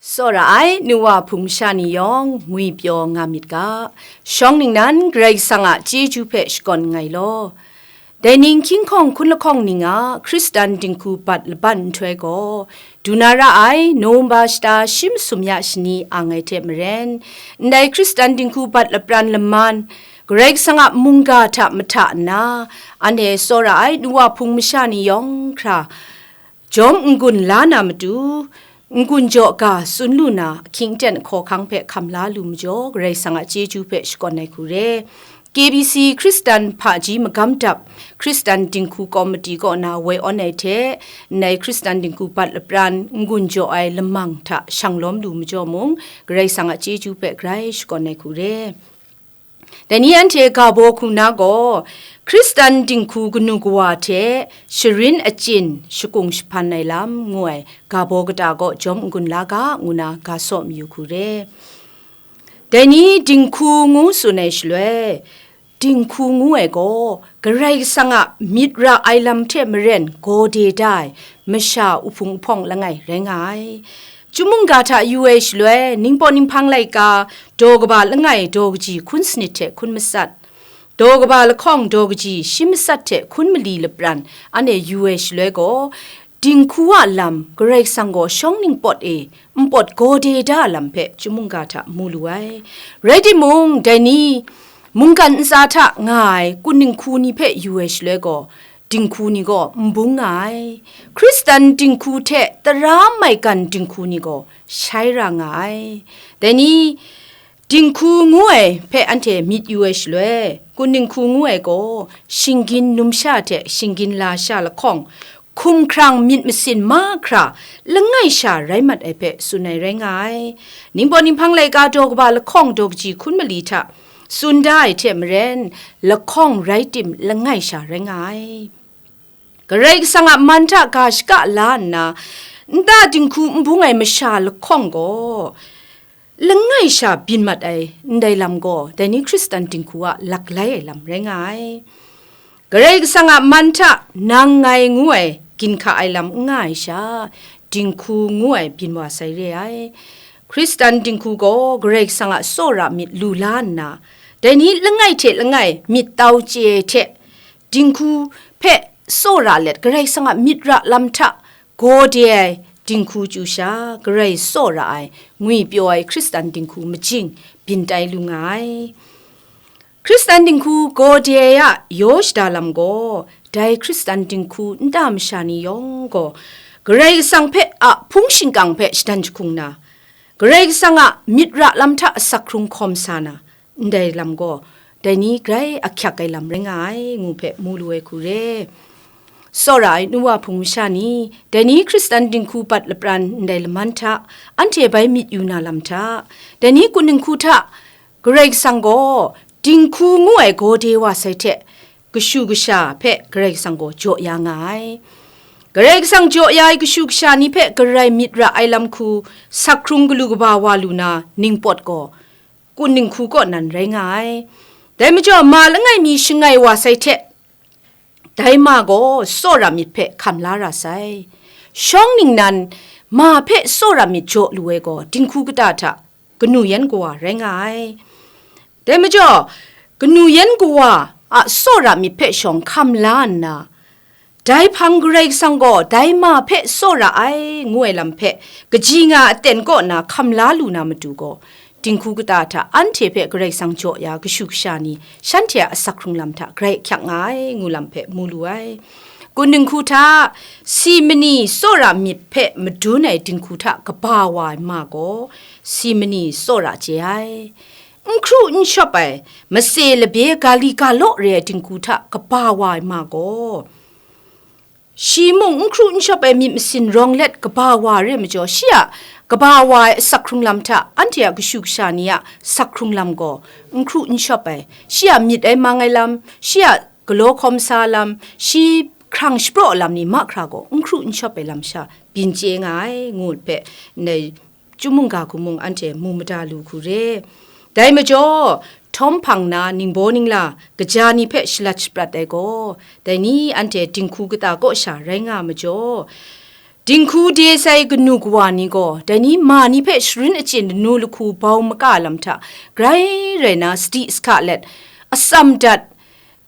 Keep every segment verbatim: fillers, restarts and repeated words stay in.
Tsawra ai nu wa hpung masha ni yawng ngwi pyaw nga myit ga, shawng ningnan Karai Kasang a chyeju hpe shakawn nngai law. Dai ning hkying hkawng hkun lahkawng ning a Hkristan dinghku bat laban nhtoi gaw, du na ra ai Nowemba shata shi masum ya shani ang ai hte maren, ndai Hkristan dinghku bat lapran laman, Karai Kasang a mungga hta mahta nna, anhte tsawra ai nu wa hpung masha ni yawng hkra, jawm n-gun la na matu, n-gun jaw ga tsun lu na, ahkying aten ahkaw ahkang hpe hkam la lu majaw, Karai Kasang a chyeju hpe shakawn ai hku re. K B C Hkristan hpaji magam dap, Hkristan dinghku kawmati kaw na woi awn ai hte, ndai Hkristan dinghku bat lapran n-gun jaw ai lamang hta shang lawm lu majaw mung, Karai Kasang a chyeju hpe grai shakawn ai hku re. Dai ni anhte ga baw hku na gaw, Hkristan dinghku kanu kawa hte sharin achyin shakung shahpan ai lam ngu ai ga baw kata kaw jawm n-gun la ga, ngu na ga saw mayu hku re. Dai ni dinghku ngu tsun ai shaloi, dinghku ngu ai gaw, Karai Kasang a myit ra ai lam hte maren gaw de da ai masha uhpung uhpawng langai rai nga ai. Chyum mungga hta yu ai shaloi, ningpawt ninghpang laika, daw kaba langai daw kaji hkun sanit hte hkun matsat, daw kaba lahkawng daw kaji shi matsat hte hkun mali lapran, anhte yu ai shaloi gaw, dinghku a lam Karai Kasang gaw shawng ningpawt e npawt gaw de da lam hpe chyum mungga hta mu lu ai. Rai timung, dai ni mungkan ntsa hta nga ai kun dinghku ni hpe yu ai shaloi gaw, dinghku ni gaw n bung nga ai. Hkristan dinghku hte tara maigan dinghku ni gaw shai ra nga ai. Dai ni, dinghku ngu ai hpe anhte myit yu ai shaloi, kun dinghku ngu ai gaw, shinggin numsha hte shinggin lasha lahkawng, hkumhkrang myit masin mahkra langai sha rai mat ai hpe tsun ai rai nga ai. Ningpawt ninghpang laika daw kaba lahkawng daw kaji hkun mali hta tsun da ai hte maren, lahkawng rai tim langai sha rai nga ai. Karai Kasang a man hta ga shaka la nna, nta dinghku n bung ai masha lahkawng gaw, langai sha byin mat ai ndai lam gaw, dai ni Hkristan dinghku a laklai ai lam rai nga ai. Karai Kasang a man hta nang ngai ngu ai ginhka ai lam n nga ai sha, dinghku ngu ai byin wa sai re ai. Hkristan dinghku gaw Karai Kasang a tsawra myit lu la nna, dai ni langai hte langai myit tau chye ai hte, dinghku hpe tsawra let Karai Kasang a myit ra lam hta gaw de ai dinghku chyu sha, Karai tsawra ai ngwi pyaw ai Hkristan dinghku majing byin tai lu nga ai. Hkristan dinghku gaw de ai a yaw shada lam gaw, dai Hkristan dinghku nta masha ni yawng gaw, Karai Kasang hpe a hpung shingkang hpe shadan jahkung na, Karai Kasang a myit ra lam hta asak hkrung hkawm sa na, ndai lam gaw, dai ni grai ahkyak ai lam rai nga ai, ngu hpe mu lu ai hku re. Tsawra ai nu wa hpung masha ni, dai ni Hkristan dinghku bat lapran ndai laman hta, anhte bai myit yu na lam hta, dai ni kun dinghku hta, Karai Kasang gaw dinghku ngu ai gaw de wa sai hte, kashu kasha hpe Karai Kasang gaw jaw ya nga ai. Karai Kasang jaw ya ai kashu kasha ni hpe Karai myit ra ai lam hku sak hkrung galu kaba wa lu na ningpawt gaw, kun dinghku kaw nan rai nga ai. Dai majaw, ma langai mi shangai wa sai hte, dai ma gaw tsawra myit hpe hkam la ra sai. Shawng ningnan ma hpe tsawra myit jaw lu ai gaw, dinghku kata hta kanu yan kawa rai nga ai. Dai majaw, kanu yan kawa a tsawra myit hpe shawng hkam la nna, dai hpang Karai Kasang gaw dai ma hpe tsawra ai, ngu ai lam hpe kaji nga aten kaw na hkam la lu na matu gaw, dinghku kata hta anhte hpe Karai Kasang jaw ya kashu kasha ni, shanhte a asak hkrung lam hta grai ahkyak nga ai, ngu lam hpe mu lu ai. Kun dinghku hta, si mani tsawra myit hpe madun ai dinghku hta kaba wa ai ma gaw, si mani tsawra chye ai. N hkru n shawp ai, mase labye ga li ga law re ai dinghku hta kaba wa ai ma gaw, shi mung n hkru n shawp ai myit masin rawng let kaba wa re majaw, shi a kaba wa ai asak hkrung lam hta anhte a kashu kasha ni a sak hkrung lam gaw, n hkru n shawp ai, shi a myit ai mang ai lam, shi a galaw hkawm sa lam, shi hkrang shapraw lam ni mahkra gaw, n hkru n shawp ai lam sha byin chye nga ai, ngu hpe, ndai Chyum mungga hku mung anhte mu mada lu hku re. Dai majaw, htawm hpang na ningbaw ningla kaja ni hpe shalat shaprat ai gaw, dai ni anhte dinghku kata kaw sha rai nga majaw, Dinghku de sai kanu kawa ni gaw, dai ni ma ni hpe sharin achyin lanu lahku bau maka lam hta, grai rai na sadi sahka let, atsam dat,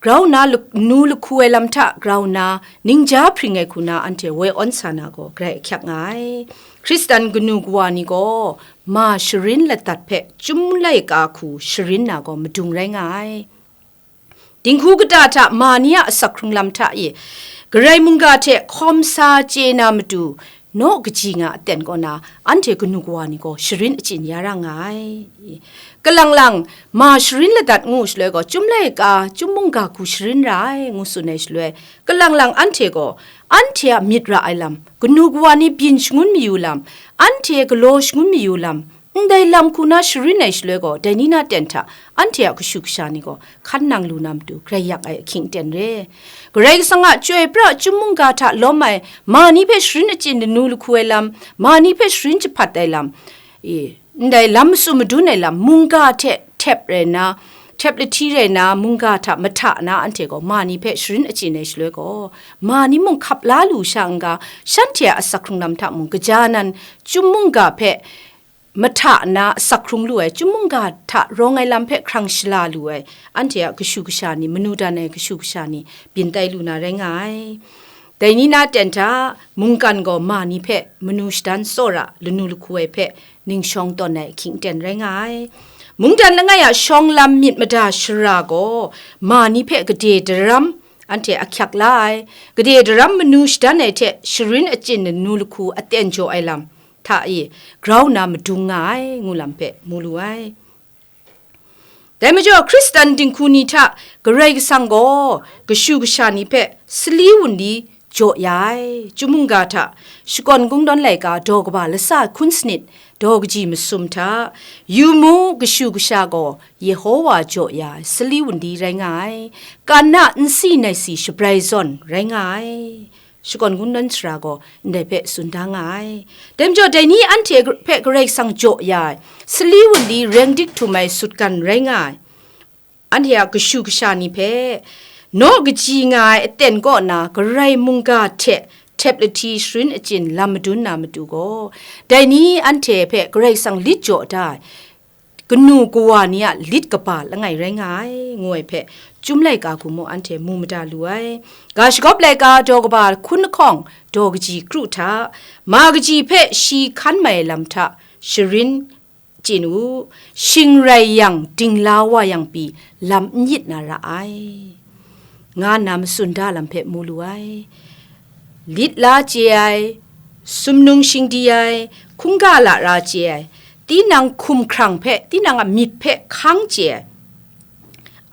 grau na lanu lahku ai lam hta grau na, ningja hpring ai hku na anhte woi awn sa na gaw grai ahkyak nga ai. Hkristan kanu kawa ni gaw ma sharin ladat hpe chyum laika hku sharin na gaw madung rai nga ai. Dinghku kata hta ma ni a asak hkrung lam hta e, Karai mungga hte hkawm sa chye na matu, naw kaji nga aten kaw na, anhte kanu kawa ni gaw sharin achyin ya ra nga ai. Kalang lang, ma sharin ladat ngu shaloi gaw, chyum laika, chyum mungga hku sharin ra ai, ngu tsun ai shaloi, kalang lang anhte gaw, anhte a myit ra ai lam, kanu kawa ni byin shangun mayu lam, anhte galaw shangun mayu lam, ndai lam hku na sharin ai shaloi gaw, dai ni na ten hta, anhte a kashu kasha ni gaw, hkan nang lu na matu, grai yak ai ahkying aten re. Karai Kasang a chyoi pra chyum mungga hta lawm ai, ma ni hpe sharin achyin lanu lahku ai lam, ma ni hpe sharin jahpat ai lam, e, ndai lam matsun madun ai lam, mungga hte htep rai na, htep lahti rai na, mungga hta mahta na anhte gaw, ma ni hpe sharin achyin ai shaloi gaw, ma ni mung hkap la lu sha n-ga, shanhte a asak hkrung lam hta mung, kaja nan, chyum mungga hpe, mahta na asak hkrung lu ai, chyum mungga hta rawng ai lam hpe hkrang shala lu ai, anhte a kashu kasha ni, manu dan ai kashu kasha ni, byin tai lu na rai nga ai. Dai ni na ten hta, mungkan gaw ma ni hpe manu shadan tsawra lanu lahku ai hpe ningshawng tawn ai ahkying aten rai nga ai. Mungdan langai a shawng lam myit mada shara gaw, ma ni hpe gade daram anhte ahkyak la ai, gade daram manu shadan ai hte sharin achyin lanu lahku aten jaw ai lam, hta e grau nna madung nga ai, ngu lam hpe mu lu ai. Dai majaw, Hkristan dinghku ni hta Karai Kasang gaw kashu kasha ni hpe sali wunli jaw ya ai. Chyum mungga hta, Shakawn Kungdawn laika daw kaba lasa hkun sanit, daw kaji masum hta, yu mu, kashu kasha gaw Yehowa jaw ya ai, sali wunli rai nga ai. Kanna nsi naisi shabrai zawn rai nga ai. Shakawn Kungdawn sara gaw ndai hpe tsun da nga ai. Dai majaw, dai ni anhte hpe Karai Kasang jaw ya ai, sali wunli reng dik htum ai sutgan rai nga ai. Anhte a kashu kasha ni hpe, naw kaji nga ai aten kaw na Karai mungga hte htep lahti sharin achyin lam madun na matu gaw, dai ni anhte hpe Karai Kasang lit jaw da ai, kanu kawa ni a lit kaba langai rai nga ai, ngu ai hpe, Chyum laika hku mung anhte mu mada lu ai. Ga shagawp laika daw kaba hkun lahkawng, daw kaji kru hta, ma kaji hpe shi hkan mai lam hta sharin chyin u, shing rai yang, dingla wa yang pyi, lam n yit na ra ai, nga nna matsun da lam hpe mu lu ai. Lit la chye ai, sumnung shingdi ai, hkungga lara chye ai, tinang hkumhkrang hpe, tinang a myit hpe hkang chye ai,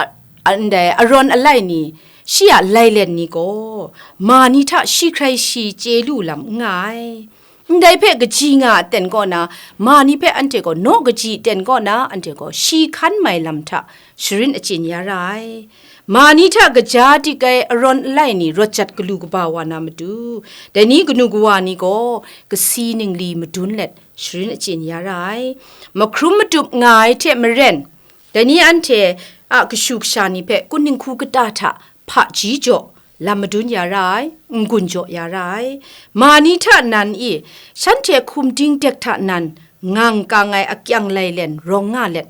a, a, ndai arawn alai ni, shi a lailen ni gaw, ma ni hta shi hkrai shi chye lu lam n nga ai. Ndai hpe kaji nga aten kaw na, ma ni hpe anhte gaw naw kaji aten kaw na, anhte gaw shi hkan mai lam hta sharin achyin ya ra ai. Ma ni hta kaja dik ai arawn alai ni rawt jat galu kaba wa na matu, dai ni kanu kawa ni gaw kasi ningli madun let sharin achyin ya ra ai. Mahkrum madup nga ai hte maren, dai ni anhte a kashu kasha ni hpe kun dinghku kata hta hpaji jaw lam madun ya ra ai, n-gun jaw ya ra ai. Ma ni hta nan i, shanhte hkum ding dek hta nan ngang kang ai akyang lailen rawng nga let,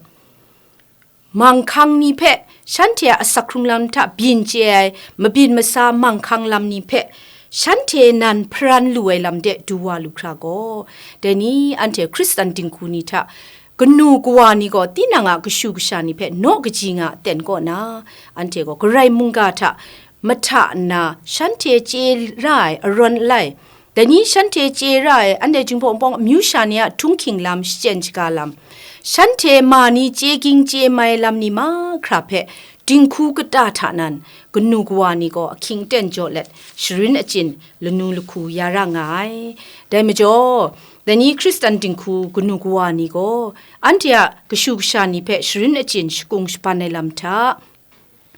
manghkang ni hpe shanhte a asak hkrung lam hta byin chye ai, mabyin masa manghkang lam ni hpe shanhte nan hparan lu ai lam de du wa lu hkra gaw, dai ni anhte Hkristan dinghku ni hta kanu kawa ni gaw tinang a kashu kasha ni hpe naw kaji nga aten kaw na, anhte gaw Karai mungga hta mahta nna shanhte chye ra ai arawn alai, dai ni shanhte chye ra ai, anhte Jinghpaw Wunpawng amyu sha ni a htunghking lam, shachyen shaga lam, shanhte ma ni chye ging chye mai lam ni mahkra hpe dinghku kata hta nan, kanu kawa ni gaw ahkying aten jaw let, sharin achyin lanu lahku ya ra nga ai. Dai majaw, dai ni Hkristan dinghku kanu kawa ni gaw, anhte a kashu kasha ni hpe sharin achyin shakung shaban ai lam hta,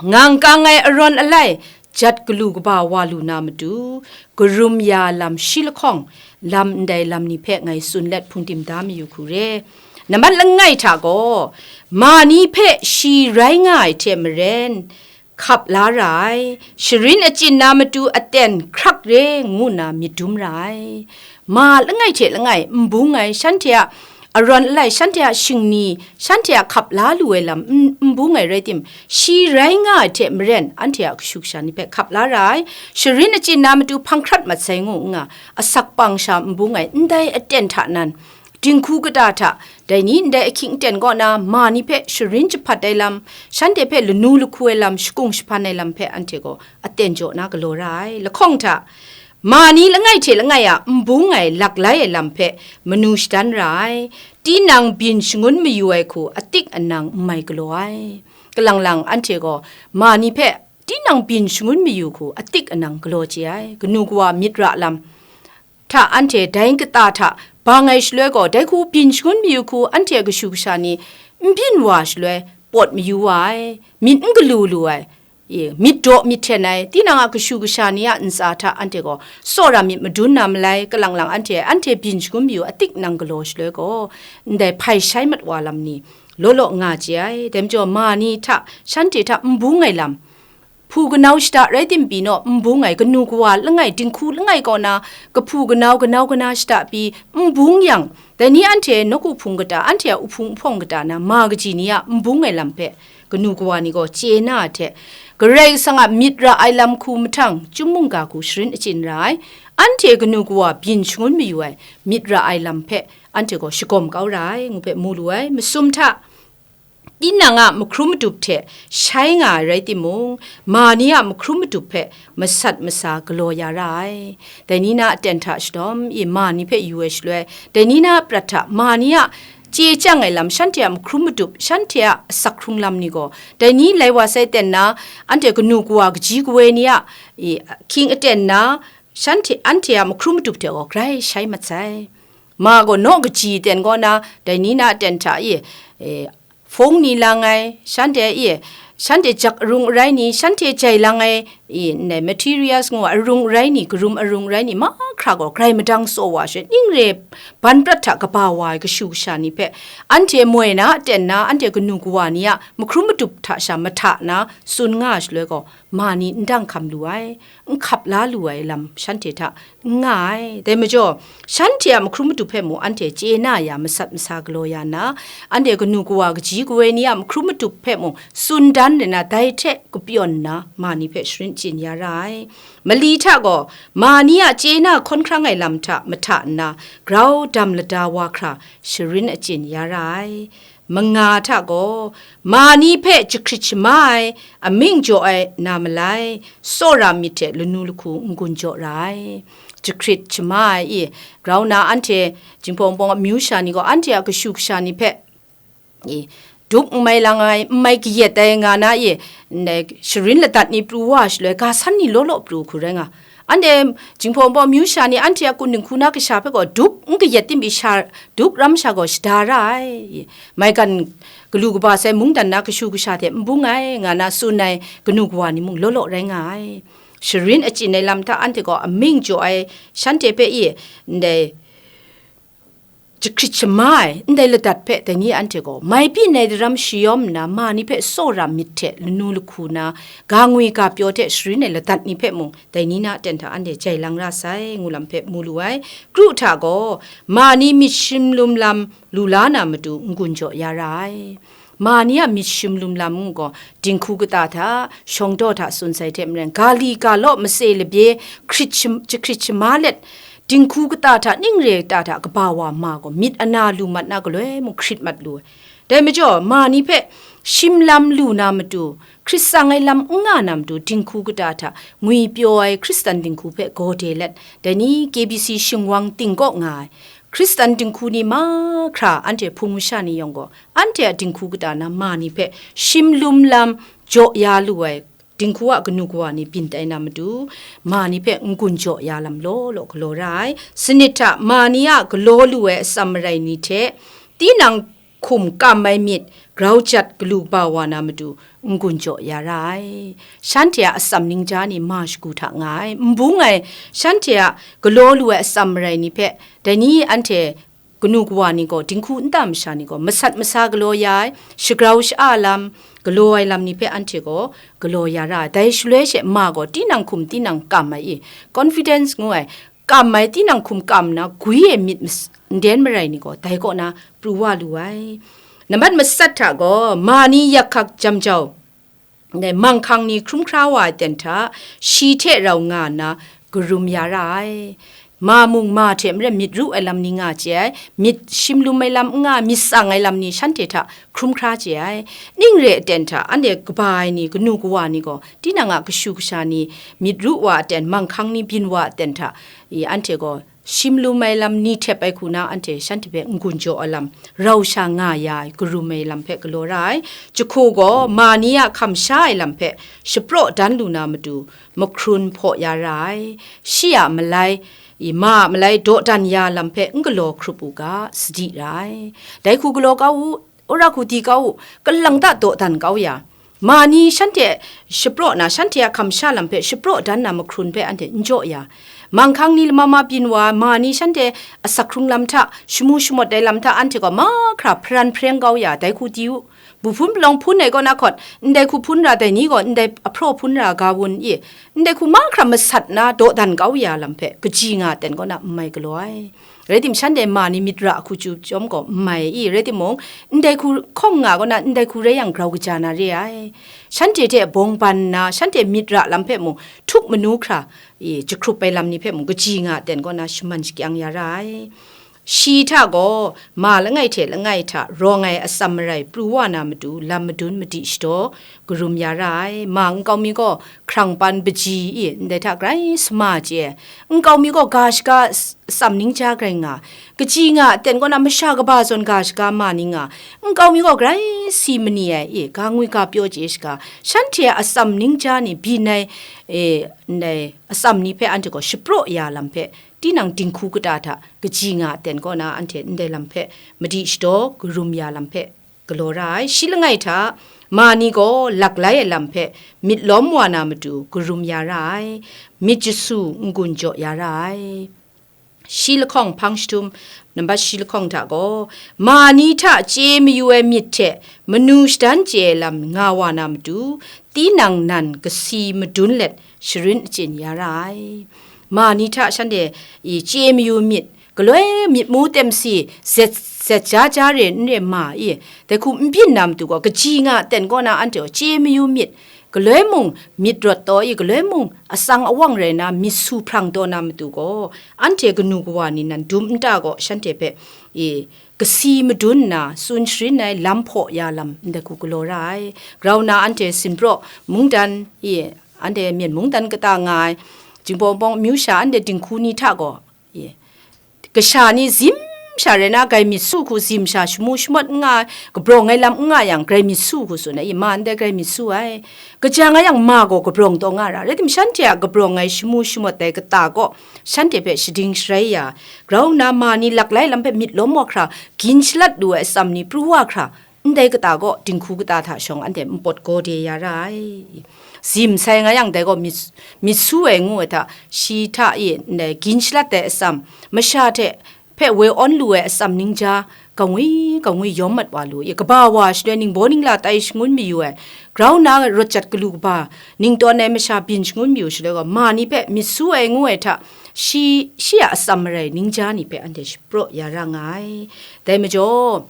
ngang kang ai arawn alai, jat galu kaba wa lu na matu, karum ya lam shi lahkawng, lam ndai lam ni hpe ngai tsun let hpungdim da mayu hku re. Nambat langai hta gaw, ma ni hpe shi rai nga ai hte maren, hkap la ra ai, sharin achyin na matu aten hkrak re ngu nna myit dum ra ai. Ma langai hte langai n bung ai, shanhte a arawn alai, shanhte a shingni, shanhte a hkap la lu ai lam n, n bung ai rai tim, shi rai nga ai hte maren, anhte a kashu kasha ni hpe hkap la ra ai, sharin achyin na matu hpang hkrat mat sai ngu n nga, asak pang sha n bung ai, ndai aten hta nan, dinghku kata hta, dai ni ndai ahkying aten kaw na ma ni hpe sharin jahpat ai lam, shanhte hpe lanu lahku ai lam, shakung shahpan ai lam hpe anhte gaw aten jaw na galaw ra ai. Lahkawng hta, ma ni langai hte langai a n bung ai laklai ai lam hpe manu shadan ra ai. Tinang byin shangun mayu ai hku atik anang n mai galaw ai. Kalang lang anhte gaw ma ni hpe tinang byin shangun mayu hku atik anang galaw chye ai. Kanu kawa myit ra lam hta anhte dai kata hta bang ai shaloi gaw, dai hku byin shangun mayu hku anhte a kashu kasha ni n byin wa shaloi pawt mayu wa ai, myit n galu lu ai, e, myit daw myit hten ai, tinang a kashu kasha ni a ntsa hta anhte gaw tsawra myit madun na malai, kalang lang anhte, anhte byin shangun mayu atik nang galaw shaloi gaw, ndai hpai shai mat wa lam ni law law nga chye ai. Dai majaw, ma ni hta, shanhte hta n bung ai lam, hpu kanau shada rai tim pyi naw, n bung ai, kanu kawa langai, dinghku langai kaw na, kahpu kanau, kanau kana shada pyi n bung yang, dai ni anhte nawku hpung kata, anhte a uhpung uhpawng kata na, ma kaji ni a n bung ai lam hpe, kanu kawa ni gaw chye na ai hte, Karai Kasang a myit ra ai lam hku mahtang, chyum mungga hku sharin achyin ra ai, anhte kanu kawa byin shangun mayu ai, myit ra ai lam hpe, anhte gaw shagawm kau ra ai, ngu hpe mu lu ai. Masum hta, tinang a mahkrum madup hte shai nga ai rai timung, ma ni a mahkrum madup hpe masat masa galaw ya ra ai. Dai ni na aten hta shadawm, i ma ni hpe yu ai shaloi, dai ni na a prat hta ma ni a chye chyang ai lam, shanhte a mahkrum madup, shanhte a asak hkrung lam ni gaw, dai ni lai wa sai ten na, anhte kanu kawa kaji kawoi ni a, i, ahkying aten na, shanhte, anhte a mahkrum madup hte gaw grai shai mat sai. Ma gaw naw kaji ten kaw na, dai ni na aten hta i, e, hpung ni lang ai, shanhte i, shanhte jak arung arai ni, shanhte jai lang ai, i, ndai materials ngu arung arai ni, karum arung arai ni, mahkra gaw grai madang tsaw wa she, ning re ban prat hta kaba wa ai kashu kasha ni hpe, anhte moi na aten na, anhte kanu kawa ni a mahkrum madup hta sha mahta na tsun nga ai shaloi gaw, ma ni n dang hkam lu ai, n hkap la lu ai lam shanhte hta n nga ai. Dai majaw, shanhte a mahkrum madup hpe mung anhte chye na ya, masat masa galaw ya nna, anhte kanu kawa kaji kawoi ni a mahkrum madup hpe mung tsun dan nna, dai hte kapyawn nna, ma ni hpe sharin chyin ya ra ai. Mali hta gaw, ma ni a chye na hkawn hkrang ai lam hta mahta nna, grau dam lada wa hkra sharin achyin ya ra ai. Manga hta gaw, ma ni hpe jahkrit shama ai, amying jaw ai na malai, tsawra myit hte lanu lahku n-gun jaw ra ai. Jahkrit shama ai i, grau na anhte, Jinghpaw Wunpawng amyu sha ni gaw, anhte a kashu kasha ni hpe, i, dup n mai lang ai, n mai kayat ai nga na i, ndai sharin ladat ni pru wa shaloi, ga san ni law law pru hku rai nga. Anhte Jinghpaw Wunpawng amyu sha ni anhte a kun dinghku na kasha hpe gaw dup n kayat tim pyi sha, dup ram sha gaw shada ra ai. Maigan galu kaba sai mungdan na kashu kasha hte n bung ai, nga na tsun ai kanu kawa ni mung law law rai nga ai. Sharin achyin ai lam hta anhte gaw amying jaw ai shanhte hpe i, ndai jahkrit shama ai, ndai ladat hpe dai ni anhte gaw, mai byin ai daram shayawm nna, ma ni hpe tsawra myit hte lanu lahku na, ga ngwi ga pyaw hte sharin ai ladat ni hpe mung, dai ni na aten hta anhte jai lang ra sai, ngu lam hpe mu lu ai. Kru hta gaw, ma ni myit shim lum lam lu la na matu n-gun jaw ya ra ai. Ma ni a myit shim lum lam ngu gaw, dinghku kata hta, shawng daw hta tsun sai hte maren, ga li ga law matse labye hkrit shim-, jahkrit shama let, dinghku kata hta, ning re kata hta kaba wa ma gaw, myit ana lu mat na galoi mung hkrit mat lu ai. Dai majaw, ma ni hpe shim lam lu na matu, hkrit tsang ai lam n nga na matu, dinghku kata hta ngwi pyaw ai Hkristan dinghku hpe gaw de let, dai ni K B C shingwang ting kaw nga ai Hkristan dinghku ni mahkra, anhte hpung masha ni yawng gaw, anhte a dinghku kata na ma ni hpe shim lum lam jaw ya lu ai, dinghku a kanu kawa ni byin tai na matu, ma ni hpe n-gun jaw ya lam law law galaw ra ai. Sanit hta ma ni a galaw lu ai atsam marai ni hte, tinang hkum kam ai myit, grau jat galu kaba wa na matu, n-gun jaw ya ra ai. Shanhte a atsam ningja ni ma shagu hta nga ai, n bung ai, shanhte a galaw lu ai atsam marai ni hpe, dai ni anhte kanu kawa ni gaw, dinghku nta masha ni gaw, masat masa galaw ya ai, shagrau sha-a lam, galaw ai lam ni hpe anhte gaw galaw ya ra ai. Dai shaloi she ma gaw tinang hkum tinang kam ai i, confidence ngu ai, kam ai tinang hkum kam na gwi e myit mas-, nden marai ni gaw, dai kaw na pru wa lu ai. Nambat matsat hta gaw, ma ni yak hkak jam jau, manghkang ni hkrum hkra wa ai ten hta, shi hte rau nga nna, karum ya ra ai. Ma mung ma hte maren myit ru ai lam ni nga chye ai, myit shim lum ai lam n nga, myit tsang ai lam ni shanhte hta hkrum hkra chye ai. Ning re aten hta, anhte kaba ai ni, kanu kawa ni gaw, tinang a kashu kasha ni myit ru wa aten, manghkang ni byin wa aten hta, i, anhte gaw shim lum ai lam ni htep ai hku na, anhte shanhte hpe n-gun jaw ai lam, rau sha nga ya ai, karum ai lam hpe galaw ra ai. Jahku gaw ma ni a hkam sha ai lam hpe shapraw dan lu na matu, mahkrun hpaw ya ra ai. Shi a malai, i, ma a malai dawdan ya lam hpe n galaw hkrup u ga, sadi ra ai. Dai hku galaw kau u, wora hku di kau u, kalang ta dawdan kau ya, ma ni shanhte shapraw na, shanhte a hkam sha lam hpe shapraw dan na mahkrun hpe anhte n jaw ya, manghkang ni lama ma byin wa, ma ni shanhte asak hkrung lam hta, shamu shamawt ai lam hta, anhte gaw mahkra hparan hpareng kau ya, dai hku di u. Buhpun palawng hpun ai kaw na hkawt, ndai hku hpun ra dai ni gaw, ndai ahpraw hpun ra ga wun i, ndai hku mahkra masat na dawdan kau ya lam hpe, kaji nga ten kaw na n mai galaw ai. Rai tim, shanhte ma ni myit ra hku chyu chyawm gaw n mai i, rai timung, ndai hku hkawng nga kaw na, ndai hku rai yang grau kaja na re ai. Shanhte hte bawng ban nna, shanhte myit ra lam hpe mung htuk manu hkra, i, jahkrup ai lam ni hpe mung kaji nga ten kaw na shaman shakyang ya ra ai. Shi hta gaw, ma langai hte langai hta rawng ai atsam marai pru wa na matu, lam madun madi shadaw, karum ya ra ai. Ma nkau mi gaw, hkrang pan baji i, ndai hta grai sama chye ai. Nkau mi gaw ga shaga s-, atsam ningja grai nga, kaji nga aten kaw na masha kaba zawn ga shaga ma ni nga, nkau mi gaw grai si mani ai i, ga ngwi ga pyaw chye shaga, shanhte a atsam ningja ni byin ai, e, ndai atsam ni hpe anhte gaw shapraw ya lam hpe, tinang dinghku kata hta kaji nga aten kaw na, anhte ndai lam hpe madi shadaw karum ya lam hpe galaw ra ai. Shi langai hta, ma ni gaw laklai ai lam hpe myit lawm wa na matu karum ya ra ai, myit jasu n-gun jaw ya ra ai. Shi lahkawng hpang jahtum, nambat shi lahkawng hta gaw, ma ni hta chye mayu ai myit hte manu shadan chye ai lam nga wa na matu, tinang nan kasi madun let sharin achyin ya ra ai. Ma ni hta shanhte i chye mayu myit, galoi myit mu temsi zet, zet ja ja re n re ma i, dai hku n byin na matu gaw, kaji nga ten kaw na anhte gaw chye mayu myit, galoi mung myit rawt taw i, galoi mung atsang awang rai na myit su hprang taw na matu gaw, anhte kanu kawa ni nan dum nta gaw shanhte hpe i, kasi madun nna tsun sharin ai lam hpaw ya lam ndai hku galaw ra ai. Grau na anhte Sinpraw mungdan i, anhte Myen mungdan kata nga ai, Jinghpaw Wunpawng amyu sha anhte dinghku ni hta gaw, i, kasha ni zim sha rai na, grai myit su hku zim sha shamu shamawt n nga ai, kabrawng ai lam n nga yang, grai myit su hku tsun ai, i, ma ndai grai myit su ai. Kaja nga yang, ma gaw kabrawng taw nga ra, rai tim, shanhte a kabrawng ai shamu shamawt ai kata gaw, shanhte hpe shading sharai ya, grau nna ma ni laklai lam hpe myit lawm wa hkra, gin shalat lu ai atsam ni pru wa hkra, ndai kata gaw dinghku kata hta shawng anhte npawt gaw de ya ra ai. Zim sai nga yang, dai gaw myit, myit su ai ngu ai hta, shi hta e ndai gin shalat ai atsam, masha hte hpe woi awn lu ai atsam ningja, kangwi kangwi yawm mat wa lu i, kaba wa shaloi ningbaw ningla tai shangun mayu ai, grau nna rawt jat galu kaba, ning tawn ai masha byin shangun mayu shaloi gaw, ma ni hpe myit su ai ngu ai hta, shi, shi a atsam marai ningja ni hpe anhte shapraw ya ra nga ai. Dai majaw,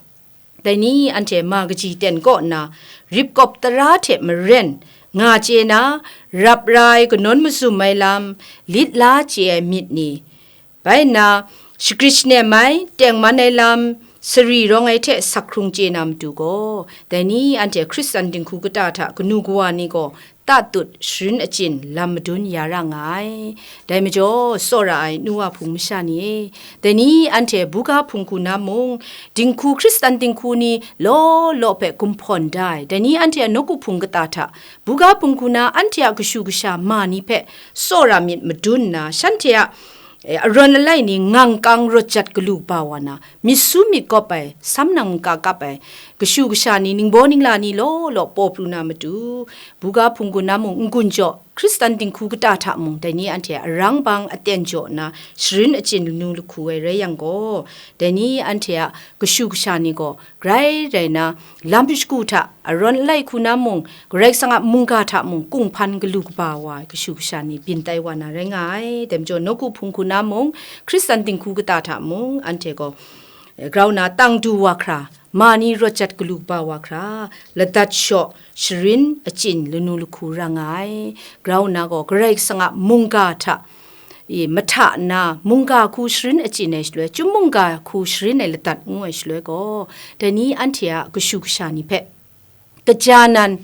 dai ni anhte ma kaji ten kaw nna, rip kawp tara hte maren nga chye na, rap ra ai kanawn mazum ai lam, lit la chye ai myit ni, bai nna, shagrit shanem ai, tengman ai lam, sari rawng ai hte sak hkrung chye na matu gaw, dai ni anhte Hkristan dinghku kata hta kanu kawa ni gaw, tatut sharin achyin lam madun ya ra nga ai. Dai majaw, tsawra ai nu wa hpung masha ni e, dai ni anhte buga hpung hku na mung, dinghku, Hkristan dinghku ni law law hpe gumhpawn da ai, dai ni anhte a nawku hpung kata hta, buga hpung hku na anhte a kashu kasha ma ni hpe tsawra myit madun nna, shanhte a, e, arawn alai ni ngangkang rawt jat galu kaba wa na, myit su myit gawp ai, sam nang nka kap ai, kashu kasha ni, ningbaw ningla ni law law paw pru na matu, buga hpung hku na mung n-gun jaw, Hkristan dinghku kata hta mung, dai ni anhte a rang bang aten jaw nna sharin achyin lanu lahku ai rai yang gaw, dai ni anhte a kashu kasha ni gaw grai rai nna, lam shagu hta, arawn alai hku na mung, Karai Kasang a mungga hta mung, kunghpan galu kaba wa ai kashu kasha ni byin tai wa na rai nga ai. Dai majaw, nawku hpung hku na mung, Hkristan dinghku kata hta mung, anhte gaw, eh, grau na tang du wa hkra, ma ni rawt jat galu kaba wa hkra, ladat shaw, sharin achyin lanu lahku ra nga ai. Grau na gaw, Karai Kasang a mungga hta, i, mahta nna, mungga hku sharin achyin ai shaloi, chyum mungga hku sharin ai ladat ngu ai shaloi gaw, dai ni anhte a kashu kasha ni hpe, kaja nan,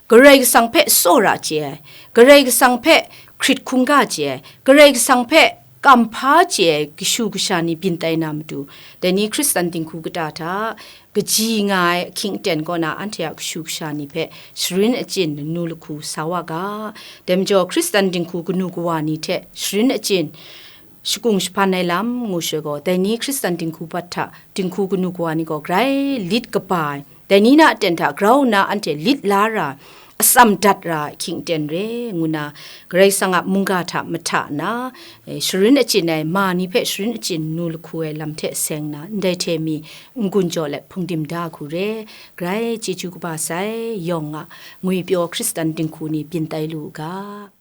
Karai Kasang hpe tsawra chye ai, Karai Kasang hpe hkrit hkungga chye ai, Karai Kasang hpe kamhpa chye ai kashu kasha ni byin tai na matu, dai ni Hkristan dinghku kata hta kaji nga ai ahkying aten kaw na anhte a kashu kasha ni hpe sharin achyin lanu lahku sa wa ga. Dai majaw, Hkristan dinghku kanu kawa ni hte sharin achyin shakung jahpan ai lam ngu shaloi gaw, dai ni Hkristan dinghku bat hta dinghku kanu kawa ni gaw grai lit kaba ai, dai ni na aten hta grau nna anhte lit la ra, atsam dat ra ai ahkying aten re, ngu nna Karai Kasang a mungga hta mahta nna, eh, sharin achyin ai ma ni hpe sharin achyin lanu lahku ai lam hte seng nna, ndai hte mi n-gun jaw let hpungdim da hku re. Grai chyeju kaba sai, yawng a ngwipyaw Hkristan dinghku ni byin tai lu u ga.